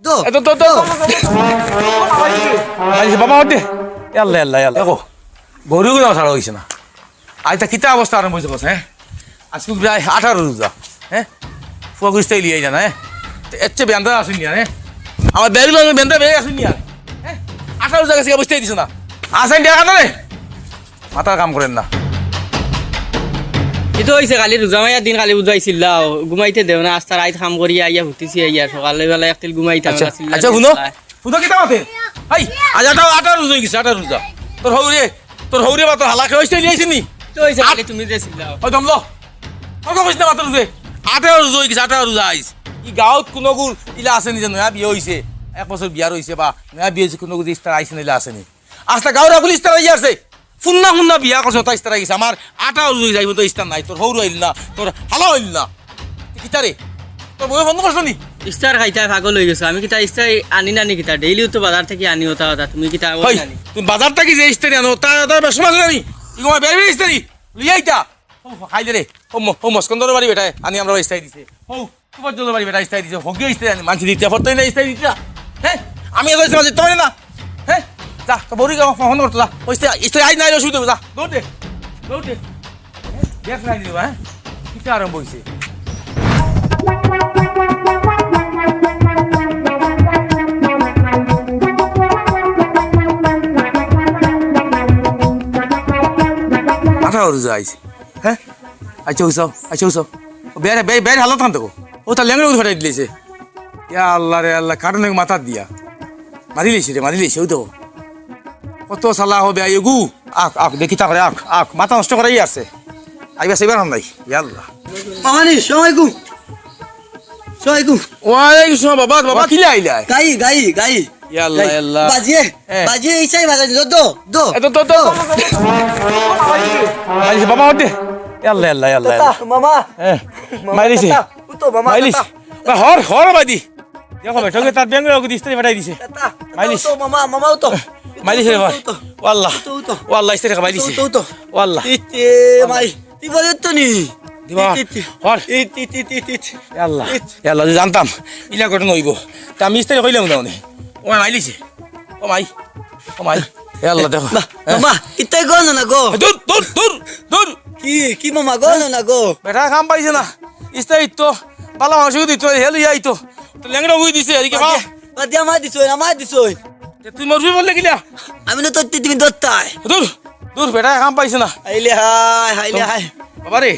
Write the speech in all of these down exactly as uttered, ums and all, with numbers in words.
দো। এ, দো, দো, দো, দো। আরে, বাবা, ওঠে। ইয়াল্লা, ইয়াল্লা, ইয়াল্লা। দেখো, গরু গুলো ছাড়া হইছে না। আজ তা কিতা অবস্থা আরম্ভ হইছে, বস, হ্যাঁ? আজকে প্রায় আঠারো রোজা, হ্যাঁ? ফুয়া গুস্তাই লিয়ে যায় না, হ্যাঁ? তো এর চেয়ে বেন্দা আসুন নিয়ে, হ্যাঁ? আমার বেরু বেন্দা বেরিয়ে আসুন নিয়ে, হ্যাঁ? আঠারো রোজা গেছে, বুঝতেই দিছে না। আসেন, দেখা না রে। মাথার কাম করেন না। ইতো অইছে, খালি রোজা মাইয়ার দিন খালি উজাই চিল্লাও, ঘুমাইতে দেও না। আস্তা রাইত কাম করিয়া আইয়া হুতিছি, আইয়া সকালে বেলা একতিল ঘুমাইতাম আচ্ছা, না, চিল্লা আচ্ছা, হুনো। চিল্লা। হুনো কিতা মাতে? হাই, আজ আটা, আটা রোজা হয়ে গেছে, আটা রোজা। তোর হৌরে, তোর হৌরে বা তোর হালা খেয়ে হইছে, নিয়ে আইসিনি? ইতো অইছে, আট- খালি তুমি যে চিল্লাও। ওই দম লো। তোর কথা কইস না মাত্র রোজে। আটা রোজা হয়ে গেছে, আটা রোজা আইস। ই গাঁওত কোনো গুর ইলা আছে নি জানো, হ্যাঁ, বিয়ে হইছে। এক বছর বিয়ার হইছে বা নয়া বিয়ে হইছে, কোনো গুর ইস্তার আইসে না, ইলা আছে নি। আস্তা গাঁওর আগুলি ইস্তার আইয়া আছে। ফুন্না ফুন্না বিয়া করছে, তাই ইস্তার আইছে। আমার আটা উজু যাইব তো ইস্তার নাই, তোর হৌর হইল না, তোর হালা হইল না। তুই কিতা রে? তোর বউয়ে ফোন করছো নি? ইস্তার খাইতা পাগল হয়ে গেছো। আমি কিতা ইস্তার আনি না নি কিতা? ডেইলিও তো বাজার থেকে আনি ওটা ওটা। তুমি কিতা ওই হই, আনি? তুমি বাজার থেকে যে ইস্তারি আনো, তা, তা বেশ মাছ জানি। ইগো বেবি ইস্তারি, লইয়া আইতা। ও, খাইলে রে। ও ম-, ও মস্কন্দর বাড়ি বেটায়, আনি আমরা ইস্তারি দিছে। ও, তুই পর্যন্ত বাড়ি বেটা ইস্তারি দিছে। হগে ইস্তারি আনি, মানছি দিতে, ফটো না ইস্তারি দিতে। হ্যাঁ? আমি এত ইস্তারি দিতে পারি না। হ্যাঁ? যা, তো বড়ি গাওয়া ফোন করতো, যা। ওই ইস্তারি, ইস্তারি আইজ নাই, অসুবিধা হবে, যা। দৌড় দে। দৌড় দে। দেখ নাই দিবা, হ্যাঁ? কিতা আরম্ভ হইছে? মাথা ওর যাইছে। হ্যাঁ? আচ্ছা, উসাও, আচ্ছা, উসাও। ও বের, বের, বের হালত খান দেখো। ও তার লেঙ্গড়ে উঠে ফাটাই দিলেছে। ইয়া আল্লাহ রে আল্লাহ, কাটনে মাথা দিয়া। মারিলিছে রে, মারিলিছে, ওই দেখো। কত সালা হবে, আই গু। আক, আক, দেখি তা করে, আক, আক। মাথা নষ্ট করাই আছে। আইবা, সেবার হাম নাই। ইয়া আল্লাহ। মামানি, সালাম আলাইকুম। সালাম আলাইকুম। ওয়ালাইকুম সালাম, বাবা, বাবা, বাবা। কিলা আইলা? গাই, গাই, গাই। ইয়া আল্লাহ, গাই। ইয়া আল্লাহ। বাজিয়ে, এ। বাজিয়ে, এই চাই বাজাই, দো, দো, দো। এ, দো, দো, দো। মাইলিছে, বাবা, ওঠে। ইয়া আল্লাহ, ইয়া আল্লাহ, ইয়া আল্লাহ, ইয়া আল্লাহ। তাতা, মামা। এ, মামা, মাইলিছে। তাতা, উঠো, মামা, মাইলিছে। তাতা। বা, হর, হর, বাদি। দেখো, বেটা, ওকে তার ব্যাংক রাখো, ইস্তারি ফাটাই দিছে। তাতা, তাতা, মাইলিছে। উঠো, মামা, মামা, উঠো। মাইলিছে রে, উঠো, ভাই। উঠো। ও আল্লাহ। উঠো, উঠো। ও আল্লাহ, ইস্তারি ফাটাই দিছে। উঠো, উঠো। ও আল্লাহ। ইতে, মাই। তুই বলে তো নি। দিবা। ইত, ইত, ইত। হর। ইত, ইত, ইত, ইত, ইত। ইয়া আল্লাহ। ইত। ইয়া আল্লাহ, যদি জানতাম, ইলা ঘটনা হইব। তা আমি ইস্তারি কইলাম না উনি। ও মাই মাইলিছে। ও মাই। ও মাই। ইয়া আল্লাহ, দেখো। মা-, হ্যাঁ। মামা, ইতাই গো না, না গো। দূর, দূর, দূর, দূর। কি, কি মামা গো না, না গো? বেটা কাম পাইছে না। ইস্তারি তো, বালা মাংস দিত, হেল ইয়া আইতো। তো লেংড়া হই দিছে, এদিকে বাদ মা। দিয়া, বাদ দিয়া, আমার দিছই, আমার দিছই। তে তুই মরবি বললে কিলা? আমি না তো তি-, তুমি দত্তায়। দূর, দূর, বেটা কাম পাইছে না। হাইলে হায়, হাইলে তো, হায়। বাবা রে,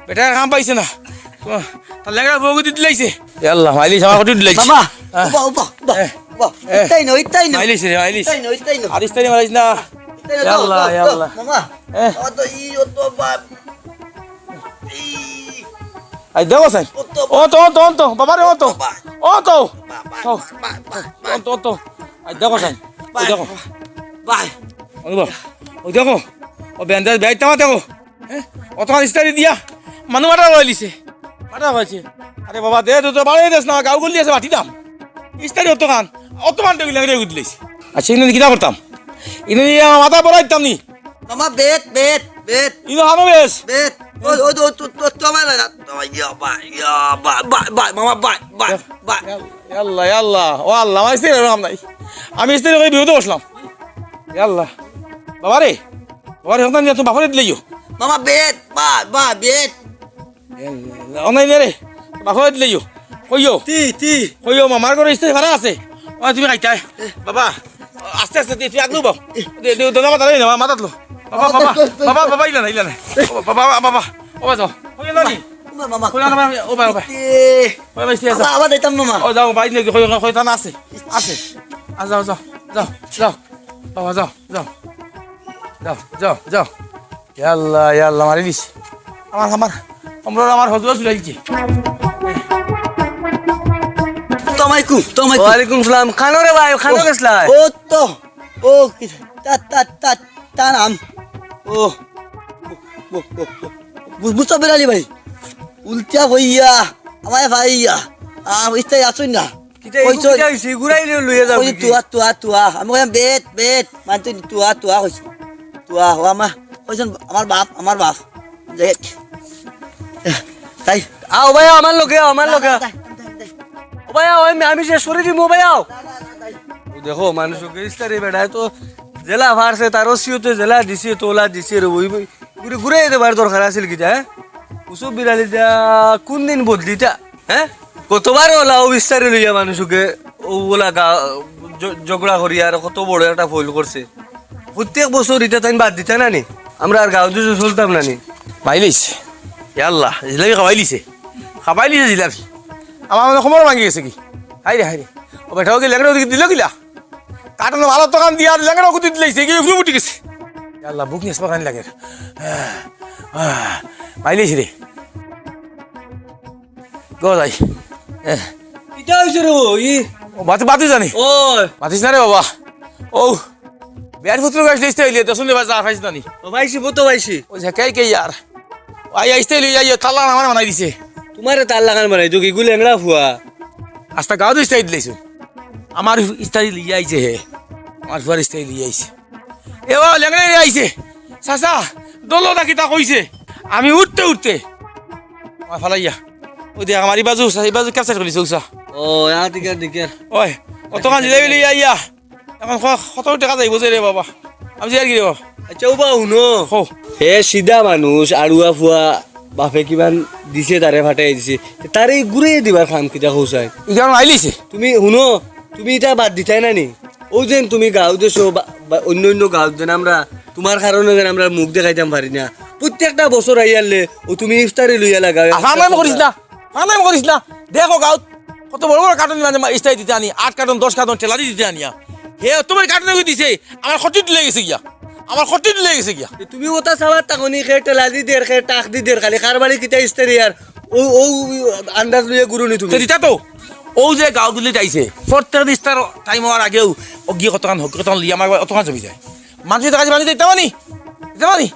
বেটা কাম পাইছে না। তো, তার লেংড়া বউকে দিতে লাইছে। এ আল্লাহ, মাইলিস আমার কটি দিলাইছে। মামা, হ্যাঁ। উবা, উবা, উবা, হ্যাঁ। উবা। হ্যাঁ। ইতাই নয়, ইতাই নয়। মাইলিস রে, মাইলিস। ইতাই নয়, ইতাই নয়। আর ইস্তারি মারিস না। ইতাই নয়, এ আল্লাহ, দো, এ দো, আল্লাহ। মামা। হ্যাঁ। ও তো ই, ও তো বাপ। ই। আই দেখো সাইন। ও তো ও তো, ও তো, ও তো, বাবা রে, ও তো। বাবা। ও তো। বাবা, ও। বাবা, বাবা। ও তো, ও তো। আই দেখো সাইন। ওই বাই, দেখো। বাই। ওই দেখো। ওই দেখো। ও বেন্দাজ ব্যাগ তামা দেখো। হ্যাঁ? অতখান ইস্তারি দিয়া মানু মারা রইলিছে। মারা হয়েছে। আরে বাবা, দে তো, তো বাড়াই দেস না, গাউ গলি আছে, বাটি দাম। ইস্তারি অতখান, অতখান টেবিল লেগে উঠলিছে। আচ্ছা, ইনো কিতা করতাম? ইনো নিয়া মাথা পড়াই দিতাম নি। মামা, বেত, বেত, বেত। ইনো হানো বেশ। বেত। ও, ও, ও, তো, তো, তো, আমার না, তো, আমার ইয়া, বা, ইয়া, বা, বা, বা, মামা, বা, বা, বা। ইয়া আল্লাহ, ইয়া আল্লাহ। ও আল্লাহ, আমার ইস্তারি এরকম নাই। আমি ইস্তারি করে বিপদে বসলাম। ইয়া আল্লাহ। বাবা রে, বাবা রে, সন্তান নিয়া তুমি বাপরে দিলেইও। মামা, বেত, বা, বা, বেত। অনাই নে রে, বাপরে দিলেইও। কইও। তি, তি। কইও, মামার ঘরে ইস্তারি ফারা আছে। ও, তুমি খাইতায়। বাবা, আস্তে আস্তে, তুই, তুই আগলু বাও। দে, দে, দে, মাথা লই না, মাথাত লো। বাবা, বাবা, বাবা, বাবা, ইলা না, ইলা না। ও, বাবা, বাবা, বাবা, ও, যাও। কইও না নি? মামা, মামা। কইও না, মামা, ও, বাবা, বাবা। এ, ও, বাবা, ইস্তারি আছে। বাবা, আবার দিতাম না, মা। ও, যাও, বাইরে গিয়ে কইও, কইও, কইও, তা না আছে। আছে। আ, যাও, যাও, যাও, যাও। বাবা, যাও, যাও। যাও, যাও, যাও। ইয়া আল্লাহ, ইয়া আল্লাহ, মারি দিস। আমার, আমার, আমরা আমার হজুরা চুরাইছি। আসসালামু আলাইকুম, আসসালামু আলাইকুম। ওয়ালাইকুম সালাম। খানো রে ভাই, খানো ও, গেছলাই? ও তো, ও কি, তা, তা, তা, তা নাম। ও, ও, ও, ও, ও। মু-, মুস্তাফির আলী ভাই। উল্টা হইয়া, আমায় ভাইয়া। আ, ইস্তাই আসুন না। কিতা, কইছো? কিতা অইছে? ঘুরাইলে লইয়া যাও কইছো কি? তুয়া, তুয়া, তুয়া। আমি কইলাম, "বেট, বেট।" মানে তুই তুয়া, তুয়া কইছো। তুয়া, ও আমা, কইছইন, "আমার বাপ, আমার বাপ।" বেট। তাই। আও ভাই, আমার লগে আও, আমার লগে। ও ভাই, আও, আমি, আমি শেষ করি দিমু, ভাই, আও। ও দেখো, মানুষ ওকে ইস্তারি বেটায় তো জেলা ফারছে, তার ওসিয়তে জেলা দিছে, তোলা দিছে রে, ওই, ওই। ঘুরে, ঘুরে দেবার দরকার আছিল কিতা, হ্যাঁ? উসুব বিড়ালি দা কোন দিন বদলিতা, হ্যাঁ? কতবার ওলা ও বিস্তারে লইয়া মানুষকে ও ওলা গা-, জ-, ঝগড়া করি আর কত বড় একটা ফইল করছে। প্রত্যেক বছর ইটা তাইন বাদ দিতা না নি? আমরা আর গাঁও দুজো চলতাম না নি? মাইলিস। ইয়া আল্লাহ, জিলাপি খাবাইলিছে। খাবাইলিছে জিলাপি। আমার মানে কোমর ভাঙি গেছে কি? হায় রে, হায় রে। ও বেটা, ওকে লেগড়ে ওদিকে দিল কিলা? কাটন ভালো দোকান দিয়া আর লেঙ্গড়া গুতি দিলাইছে, গিয়ে উপরে উঠে গেছে। ইয়া আল্লাহ, বুক নিয়ে পাকানি লাগে। আহ, আহ, মাইলিস রে। গো যাই। এহ। কিতা হইছে রে ও? ই? ও, বাতি, বাতি জানি। ও। বাতিস না রে বাবা। ও, বিয়ার পুত্র গাছ লিখতে হইলে, দশ মিনিট বাজে, আর পাইস না নি। ও, পাইছি, বউ তো পাইছি। ও, যে কে কে ইয়ার? আই, আইতে লই, আই, তালা আমার বানাই দিছে। তোমারে তার লাগান বানাই তো কি, গু লেংড়া ফুয়া? আস্তা গাঁও তো ইস্তারি দিলাইছো। আমার ইস্তারি লইয়া আইছে হে। আমার ফুয়ার ইস্তারি লইয়া আইছে। এ বাবা, লেংড়া লইয়া আইছে। চাচা, দলো দা কিতা কইছে? আমি উঠতে উঠতে। আমার ফালাইয়া। ওই দেখ, আমার এই বাজু, এই বাজু capture করিছে, উষা। ও, ইয়া, দিকে, দিকে। ওই, অতখান জিলাপি লইয়া আইয়া। এখন ক-, কত টাকা যাইব যে রে বাবা? আমি যে আর কি রে বাবা? আচ্ছা, ও বা হুনো। হো। হে সিধা মানুষ, আড়ুয়া ফুয়া, বাপে কিমান দিছে, তারে ফাটাই দিছে। তারে এই ঘুরে দিবার কাম কিতা কৌছায়? ইখান আইলিছে। তুমি হুনো, তুমি ইটা বাদ দিতায় না নি? ও যেন তুমি গাঁও দেশো বা, বা অন্য অন্য গাঁও যেন আমরা, তোমার কারণে যেন আমরা মুখ দেখাইতাম পারি না। প্রত্যেকটা বছর আইয়ারলে ও তুমি ইফতারি লইয়া লাগাও। আফান নাম করিস না। ফানাম করিস না। দেখো গাঁওত কত বড় বড় কার্টুন মানে মা-, ইস্তারি দিতে আনি, আট কার্টুন, দশ কার্টুন ঠেলা দি দিতে আনিয়া। হে তোমার কার্টুন এগু দিছে, আমার খটি তুলে গেছে গিয়া। আমার খটি তুলে গেছে গিয়া। এ, তুমি ওটা সাবার তাকনি খে ঠেলা দি দের, খে টাক দি দের, খালি কার বাড়ি কিতা ইস্তারি আর ও, ও আন্দাজ লইয়া ঘুরুনি তুমি। তে দিতা তো, ও যে গাঁও গুলি যাইছে, প্রত্যেক দিন ইস্তার টাইম হওয়ার আগেও ও গিয়ে কতখান হোক, কতখান লিয়া আমার অতখান জমি যায়। মানুষের কাছে মানুষ দিতে পারি, দিতে পারি।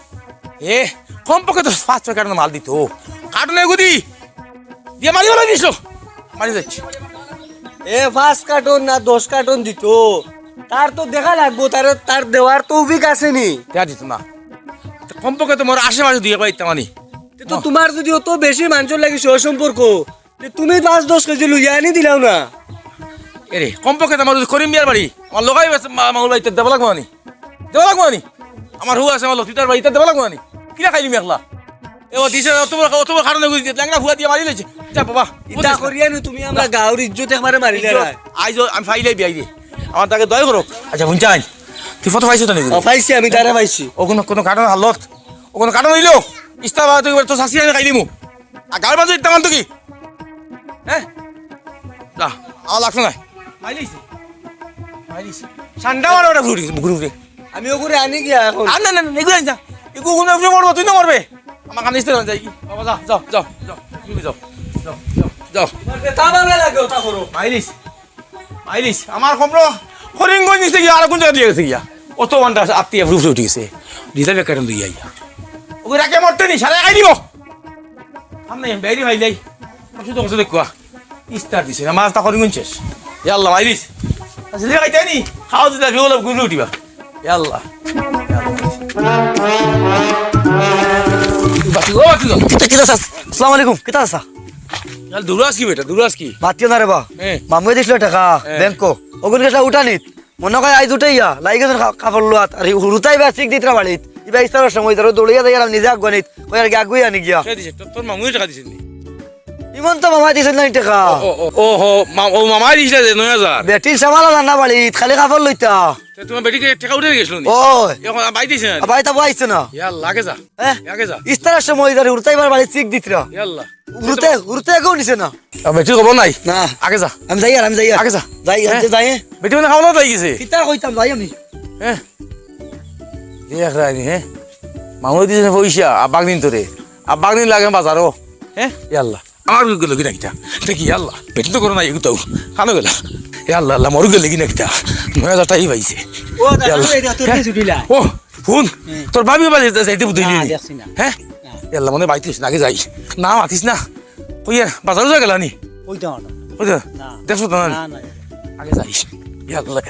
এ, কমপক্ষে তো পাঁচ ছয় কার্টুন মাল দিত। কার্টুন এগু দি। দিয়া মারি বলে দিস। মারি যাচ্ছে। এ পাঁচ কার্টুন না দশ কার্টুন দিত। তার তো দেখা লাগবো, তার, তার দেওয়ার তৌফিক আছে নি। তে দিত না। তো কমপক্ষে তো মোর আশেপাশে দুই একবার দিতাম আনি। তে তো তোমার যদি অত বেশি মানুষর লাগি সহ সম্পর্ক, তে তুমি পাঁচ দশ কেজি লইয়া আনি দিলাও না। এরে, কমপক্ষে তো আমার যদি করিম বিয়ার বাড়ি, আমার লগাই আছে মা-, মামুর বাড়িতে দেওয়া লাগবো আনি। দেওয়া লাগবো আনি। আমার হু আছে, আমার লতিতার বাড়িতে দেওয়া লাগবো আনি। কিলা খাইলি মেঘলা? এ ও দিছে, অত বড়, অত বড় কার্টুন এগু দিতে, লেংড়া ফুয়া দিয়া মারি লইছে। যা বাবা, ইতা করিয়া নু তুমি আমরা গাঁওর ইজ্জত একবারে মারিলে ইজ্জত। আইজ আমি ফাইলাই বিয়াই রে। আমার তাকে দয়া করো। আচ্ছা, হুনছাইন। তুই ফটো পাইছো তো নাকি? ও, পাইছি, আমি তারে পাইছি। ও কোনো, কোনো কার্টুন হালত? ও কোনো কার্টুন হইলো? ইস্তা বাবা, তুই তো শাসি আমি খাইলিমু। আর গাঁওর মাঝে ইতা মানতো কি? হ্যাঁ? যা, আমার লাগছে না। মাইলিস। মাইলিস। ঠান্ডা মারো ওটা ঘুরি, ঘুরি, ঘুরি। আমি ওগুরে আনি গিয়া এখন। আর না, না, না, এগুলো আনিস না। এগুলো ওগুলো উপরে মরবো, তুই না মরবে। আমার কানে ইস্তে যাই কি? বাবা, যা, যাও, যাও, যাও। তুমি যাও, যাও, যাও, যাও। তা ভালো লাগে, ওটা করো। মাইলিস। মাইলিস, আমার কমরো হরিণগঞ্জ নিচে গিয়া আর কোন জায়গা দিয়ে গেছে গিয়া? অত ঘন্টা আত্মীয় ফুফু উঠে গেছে। দিদা বেকার দুই আইয়া। ওগুলো রাখে মরতে নি, সারা খাই দিব। সামনে বেরি ভাই যাই। শুধু বসে দেখুয়া। ইস্তার দিছে না, মাছ তা করিগুন শেষ। ইয়া আল্লাহ, মাইলিস। আচ্ছা, দিলে খাইতে নি? খাও দিলে, ফিউ লাভ গুলি উঠিবা। ইয়া আল্লাহ। বাকি, ও বাকি গো। কিতা, কিতা চাচা? আসসালামু আলাইকুম। কিতা চাচা? ইয়াল দূর আস কি বেটা, দূর আস কি? মাতিও না রে বা। হ্যাঁ। মামুয়ে দিছিল টাকা, হ্যাঁ। ব্যাংকো। ওগুন গেছলা উঠানিত। মনো কয় আইজ উঠাইয়া, লাগি গেছে কা-, কাপড় লোয়াত। আর হুরুতাই বা চিক দিতরা বাড়িত। ইবা ইস্তারর সময় ধরো দৌড়িয়া যাই আর নিজে আগুয়ানিত। কই আর কি আগুয়ানি গিয়া। কে দিছে? তোর, তোর মামুয়ে টাকা দিছে নি? ইমন তো মামায় দিছে না টেকা। ও, ও, ও, ও, হো, মা-, ও মামায় দিছে যে নয় হাজার। বেটির সামালা জানা বাড়িত, খালি কাপড় লইতা। তে তোমার বেটি কি টেকা উঠে গেছিল নি? ও। এখন আর বাই দিছে না? বাই তা বাই আইছে না। ইয়া আল্লাহ, আগে যা। হ্যাঁ? আগে যা। ইস্তারর সময় ধরে উড়তাই বার বাড়ি চিক দিতরা। ইয়া আল্লাহ। উড়তে, উড়তে কেউ নিছে না। আর বেটির খবর নাই? না। আগে যা। আমি যাই আর, আমি যাই আর। আগে যা। যাই, হ্যাঁ? যাই। বেটি মানে খাওয়া দাওয়া হয়ে গেছে? কিতা কইতাম, যাই আমি। হ্যাঁ? দেখ রানি, হ্যাঁ? মামুয়ে দিছে পয়সা, আর বাগদিন তোরে। আর বাগদিন লাগে বাজারও। হ্যাঁ? ইয়া আল্লাহ। আমার গেল কি না কিতা? দেখি, ইয়া আল্লাহ। বেটি তো করো না, এগুতাও। কানো গেলা? ইয়া আল্লাহ, আল্লাহ, মরু গেলে কি না কিতা? নয় হাজার টাকাই পাইছে। ও, দাদা, ইয়া আল্লাহ। এই দাদা, তোর হ্যাঁ? কি ছুটিলা? ও, ফোন। হুম। তোর ভাবি বাজে যাইতে বুঝলি না, নি? দেখছি না। হ্যাঁ? না। ইয়া আল্লাহ, মনে বাইতে না, আগে যাই। না, মাতিস না। কইয়া, বাজারও যা গেলা নি? ওই তো আমার। বুঝছো? না। দেখছো তো না? না, না। আগে যাই। ইয়াল্লা।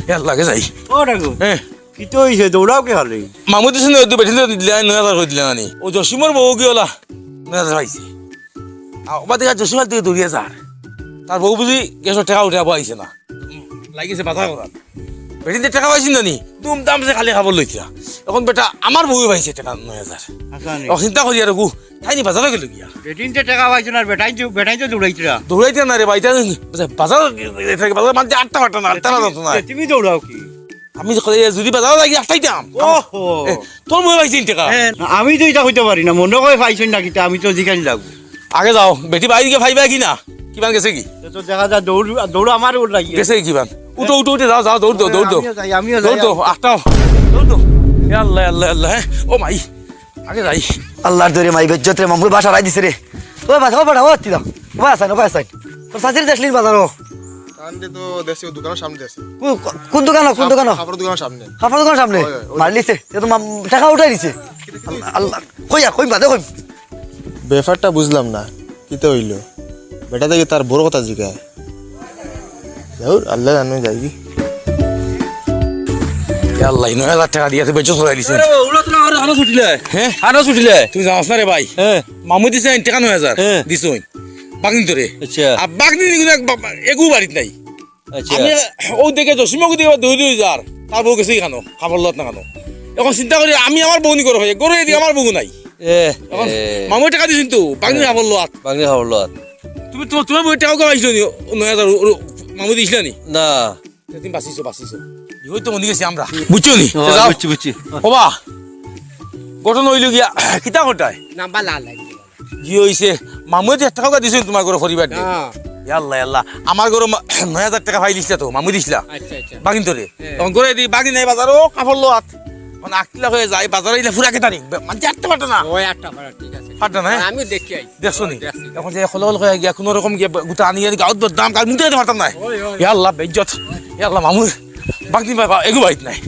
ইয়াল্লা, আগে যাই। ও ঠাকুর, হ্যাঁ। কিতা অইছে? দৌড়াও কিতা খালি? মামুয়ে দিছইন নি, দুই বেটিন্তে দিলা, নয় হাজার করি দিলা নানি। ও জসিমর বউ গিয়া অলা নয় হাজার পাইছে। আ, ওবা দেখা জসিম আলী থাকি দৌড়িয়া যার। তার বউ বুঝি গ্যাসর টেকা উঠাইয়া আইছে না। লাগিছে বাজার করাত। বেটিন্তে টেকা পাইছইন নানি, দুমদামসে খালি খাবার লইতরা। অখন বেটা আমার বউয়ে পাইছে টেকা নয় হাজার। আচ্ছা নি। অখন চিন্তা করিয়ার অগু, তাইন নি বাজারো গেলা গিয়া। বেটিন্তে টেকা পাইছইন আর বেটাইন্তে, বেটাইন্তে দৌড়াইতরা। দৌড়াইতরা না রে ভাই, তাইন বাজার, বাজার মানে আটতা পারতা না, আটতা না জানতো না। তুমি দৌড়াও কি? আমি যে কই, যদি বাজারো যাই, আটতাইতাম। ওহো। এ, তোর বউয়ে পাইছইন টেকা? হ্যাঁ, আমি তো ইতা কইতাম পারি না, মনো কয় পাইছইন না কিতা, আমি তো জিকাইন লাগবো। আগে যাও, বেটি বাইর গিয়া পাইবা কি না? কিমান গেছে গি? তো দেখা যায় দৌড়, দৌড় আমার উপর লাগিয়া। গেছে গি কিমান? উঠো, উঠো, উঠো, যাও, যাও, দৌড় দেও, দৌড় দেও। আমিও যাই, আমিও যাই। দৌড় দেও, আটকাও। দৌড় দেও। এ আল্লাহ, আল্লাহ, আল্লাহ, হ্যাঁ? ও মাই, আগে যাই। আল্লাহর দরে মাই বেজ্জত রে, মামুয়ে বাসাত আরাই দিছে রে। ও বাসা, ও বাসা, ও তিলা। ও বাসা, ও বাসা। তোর চাচিরে দেখছনি বাজারো? তানরে তো দেখছি, ও দোকানর সামনে দেখছি। কো-, কো-, কোন দোকানো, কোন দোকানো? কাপড়র দোকানর সামনে। কাপড়র দোকানর সামনে? হয়, হয়, ওই। মারলিছে, এ তো মাম-, টেকা উঠাই নিছে। আল্লাহ, আল্লাহ, কই আর, কই বাদে কই। ব্যাপারটা বুঝলাম না, কিতা অইলো? বেটা দেখি তার বউর কথা জিগায়। যাউর, আল্লাহ জানে যাইগি। এ আল্লাহ, নয় হাজার টেকা দিয়া তো বেজ্জত করাই দিছইন। আরে, ওরা তো না, আরে, আরো ছুটিলে। হ্যাঁ? আরো ছুটিলে। তুমি জানোস না রে ভাই? হ্যাঁ। মামুয়ে দিছইন টেকা নয় হাজার। হ্যাঁ। দিছইন। বাগনিন্তরে। আচ্ছা। আর বাগনি কিন্তু এক বা-, এগু বাড়িত নাই। আচ্ছা। আমি অউ দেখি জসিমর অগু দেখি দৌড়ি দৌড়ি যার, তার বউ গেছে গি কানো, কাপড় লওয়াত না কানো। অখন চিন্তা করি আমি আমার বউ নি ঘরো পাই, ঘরো এদিকে আমার বউ নাই। এ, অখন এ। মামুয়ে টেকা দিছইন তো, বাগনির কাপড় লওয়াত। বাগনির কাপড় লওয়াত। তুমি, তোমার, তোমার বউয়ে টেকা উকা পাইছিল নি? নয় হাজার ও, ও, মামুয়ে দিছলা নি? না। তুমি বাচিছো, বাচিছো। ইহই তো মনি গেছি আমরা। বুঝছো নি? ও, তে যাও। বুঝছি, বুঝছি। ওবা, ঘটনা অইলো গিয়া, কিতা ঘটায়? নাম্বার লাল লাগে। কি অইছে? মামুয়ে তো এক টেকা দিছইন তোমার ঘরো পরিবার দিয়া। না। ইয়া আল্লাহ, ইয়া আল্লাহ। আমার ঘরো মা-, নয় হাজার টেকা পাইলিছলা তো, মামুয়ে দিছলা। আচ্ছা, আচ্ছা। বাগনিন্তরে। হ্যাঁ। অখন ঘরো এদি বাগনি নাই বাজারো, কাপড় লওয়াত। অখন আটতা অইয়া যাই, বাজারো আইলে পুরা কেতানি। মানষে আটতা পারতা না। ওই আটতা পারতা, ঠিক আছে। পারতা না, হ্যাঁ? আমি দেখি আই। দেখছো নি? দেখছি। অখন যে হলহল করি গিয়া কুনু রকম গিয়া গুতা আনি আনি গাউত বদনাম, কার মুখে দিতে পারতাম না। ওই, ওই। ইয়া আল্লাহ, বেইজ্জত। ইয়া আল্লাহ, মামু, বাগনি বা-, এগু বাড়িত নাই।